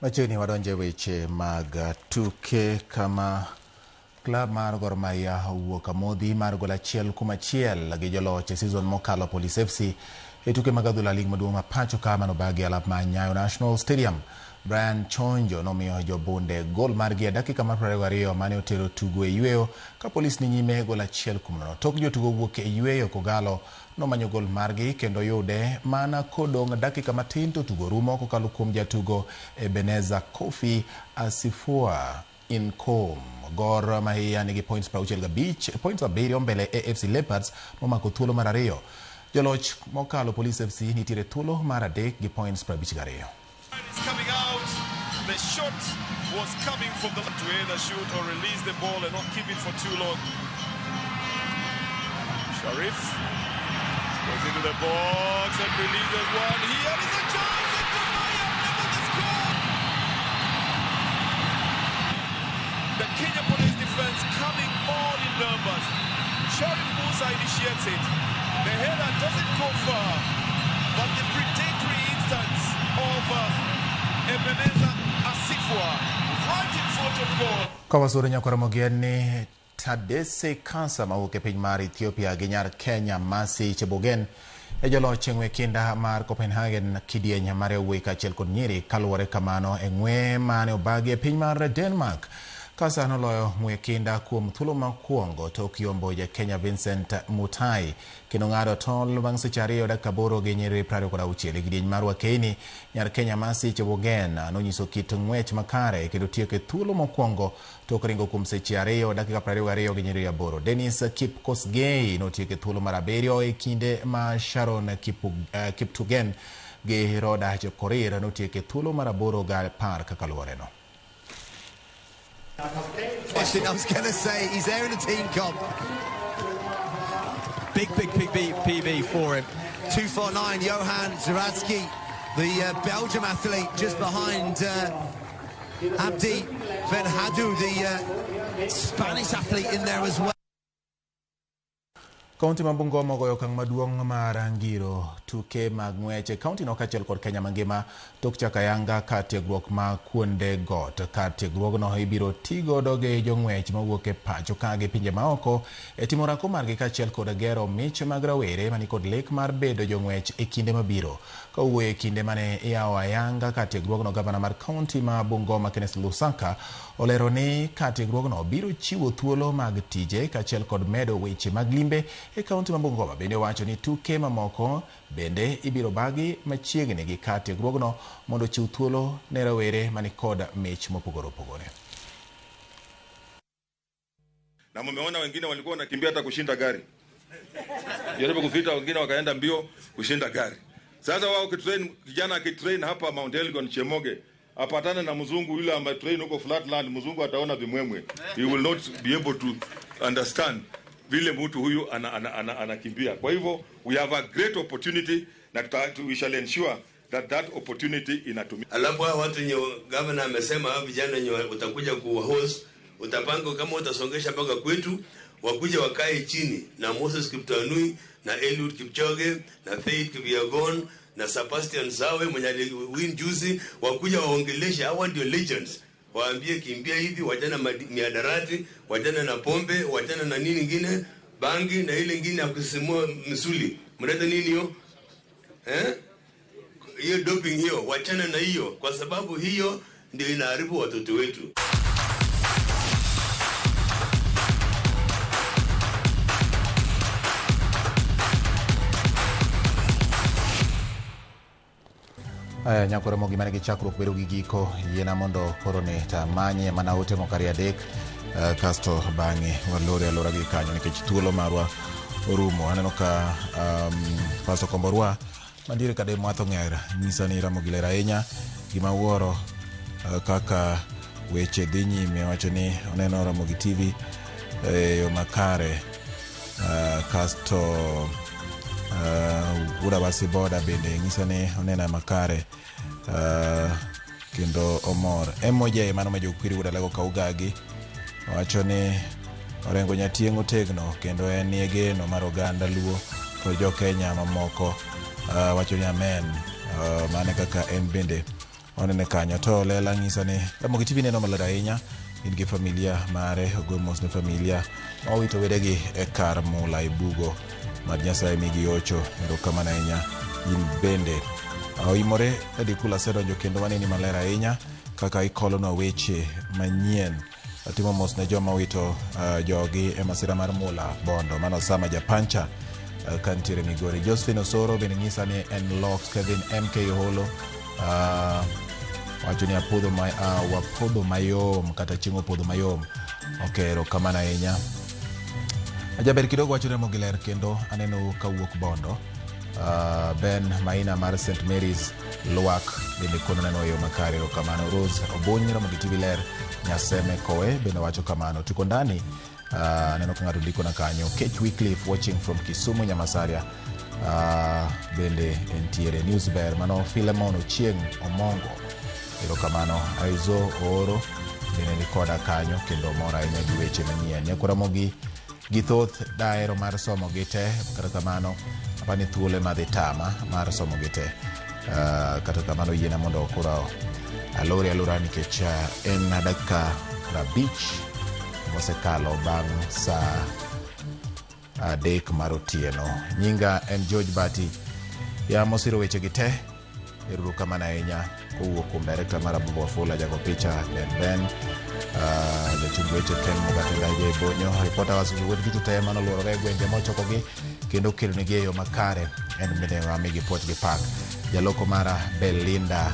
Machiegni wadonje weche mag tuke kama Klab mar Gor Mahia owuok amodhi mar gol 1-1 gi joloch e season mokalo Police FC e tuke mag adhula lig maduong' ma pacho ka manobagi alap ma Nyayo National Stadium. Brian Chonjo nomiyo jobunde gol margi e dakika mar 22 mane otero tugo e yweyo ka Police ni nyime gol 1-0. Tok jotugo wuok e yweyo Kogalo nomanyo gol margi kendo yude mana kodong' dakika matin to tugo rumo kokalo kuom jatugo Ebeneza Kofi Asifua Inkom. Gor Mahia nigi points 65, points 7 mbele AFC Leopards momako thuolo mar 2. Joloch mokalo Police FC nitiere thuolo mar 3 gi points 52. Coming out, the shot was coming from the to either shoot or release the ball and not keep it for too long. Sharif goes into the box and releases one. Here is a chance, and Gor Mahia level the score. The Kenya Police defense coming all in numbers. Sharif Musa initiates it. The header doesn't go far, but the predatory instance of Ebenezer Asifua right in front of goal. Kawasoro nyakwar ni Tadese Kasa mawuok e piny mar Ethiopia gi nyar Kenya Mercy Chebogen e joloch e ng'we kinda mar Copenhagen kidieny mar yawuoyi kaachiel kod nyiri kaluwore kamano e ng'we mane obagi e piny mar Denmark. Kasa noloyo ng'we kinda kuom thuolo mokwongo tok yombo ja Kenya Vincent Mutai kendo ng'ado tol bang' seche 2 dakika 8 gi nyiriri 26 e kidieny mar Wakeini. Nyar Kenya Mercy Chebogen nonyiso kit ng'wech makare kendo tieko e thuolo mokwongo tok ringo kuom seche 2 dakika 22 gi nyiriri 8. Dennis Kipkosgei notieko e thuolo mar 7 e kinde ma Sharon Kiptugen gi Roda Chepkorir notieko e thuolo mar 8 gi 10 kaka luworeno. I was going to say, he's there in the team comp. Big, big PB for him. 2:49, Johan Zaratsky, the Belgium athlete, just behind Abdi Benhadou, the Spanish athlete in there as well. Kaunti ma Bungoma ogoyo okang' maduong' mar ngiro tuke mag ng'wech e kaunti no kaachiel kod Kenya mangima tok chako ayanga kar tiegruok ma kuonde got. Kar tiegruogno ibiro ti godo gi jong'wech mawuok e pacho ka gi pinje maoko e timo orako margi kaachiel kod gero mich mag rawere manikod lek mar bedo jong'wech e kinde mabiro. Kawuoyo e kinde mane iyawo ayanga kar tiegruogno, gavana mar kaunti ma Bungoma Kenneth Lusaka olero ni kar tiegruogno biro chiwo thuolo mag tije kaachiel kod medo weche mag limbe e kaunti ma Bungoma. Bende owacho ni tuke mamoko bende ibiro bagi machiegni gi kar tiegruogno mondo ochiw thuolo ne rawere manikod mich mopogore opogore. Na mmeona wengine walikuwa wanakimbia hata kushinda gari. Jaribu kufita, wengine wakaenda mbio kushinda gari. Sasa wao kitrain, kijana akitrain hapa Mount Elgon Chemoge, apatane na mzungu yule ambaye train huko Flatland, mzungu ataona vimwemwe. He will not be able to understand vile mtu huyu anakimbia. Kwa hivyo we have a great opportunity na we shall ensure that that opportunity inatumika. Alafu hao watu wenye governor amesema hao vijana wenye utakuja ku host, utapanga kama utasongesha mpaka kwetu, wakuja wakae chini na Moses Kiptanui na Eliud Kipchoge na Faith Kipyegon na Sebastian Sawe mwenye aliwin juzi, wakuja waongeleshe. Hawa ndio legends. Waambie kimbia hivi, wachana miadarati, wachana na pombe, wachana na nini nyingine, bangi na ile nyingine ya kusisimua misuli. Mnaita nini hiyo? Hiyo doping hiyo, wachana na hiyo kwa sababu hiyo ndio inaharibu watoto wetu. Aya, nyakore mogi mane gi chakruok bedo gi giko, yiena mondo koro ni tamanye mana ote moko 2 3, kasto bang'e walore alora gi kanyo nikech thuolo marwa orumo. Aneno ka Pastor Komborwa mantiere kade Mwatho Ng'er nyisa ni Ramogi ler ahinya. Gima wuoro kaka weche dhi nyime, wacho ni oneno Ramogi TV e yo makare. Kasto Wuda Boda bende nyisa ni onena makare, kendo omor. MOJ mano ma jokwiri Wuda Lego Kaugagi wacho ni Orengo Nyatieng' otegno kendo en e geno mar oganda Luo kod jo Kenya mamoko. Wacho ni amen. Mane kaka en bende onene kanyo. To lela nyisa ni Ramogi TV neno maler ahinya. In gi familia mare, ogo mos ne familia ma owito wedegi e kar mula e bugo. Mad Nyasaye migi hocho. Erokamano ahinya in bende. Oimore Daddy Cool asedonjo kendo waneni maler ahinya kaka ikolonwa weche manyien. Atimo mos ne joma owito jogi e masira mar mula Bondo. Mano Osama Japancha ka nitiere Migori. Josephine Osoro bende nyisa ni en Lok. Kevin MK Oholo wacho ni apodho ma, wapodho mayom kata chieng' opodho mayom. Ok, erokamano ahinya. Jaber kidogo wacho Ramogi ler kendo aneno kawuok Bondo. Ben Maina mar St Mary's Lwak bende kono neno e yo makare, erokamano. Rose Obuny Ramogi TV ler Nyaseme Kowe bende wacho kamano. Tuko ndani aneno ka ng'ato ndikona kanyo. Kech Wycliffe watching from Kisumu Nyamasaria bende entiere. News ber mano Philemon Ochieng' Omongo. Erokamano. Aizo Ooro bende ni koda kanyo kendo mor ahinya gi weche manyien. Nyakwa Ramogi gi thoth dahero mar somo gi te, kata kamano apani thuolo ema dhi tama mar somo gi te. Kata kamano yiena mondo koro alore alora nikech en dakika 50 mosekalo bang' saa 3 mar otieno. Nyinga en George Bati. Ya mosiro weche gi te. Erokamano ahinya kowuok kuom director mar Abuba Wafula, jago picha Ben Ben, jachung weche Ken Mugatenda J Bonyo, reporter wa weche duto te manoluorore e gwenge mochokogi kendo kelonegi e yo makare en bende wamigi puoch gi pak. Jaloko mara Belinda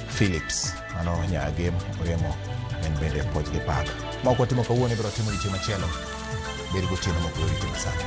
Phillips, mano nyagem Oremo, en bende puoch gi pak. Ma ok watimo kawuono ibiro timo odiechieng' machielo. Bed gotieno mokwe oriti masani.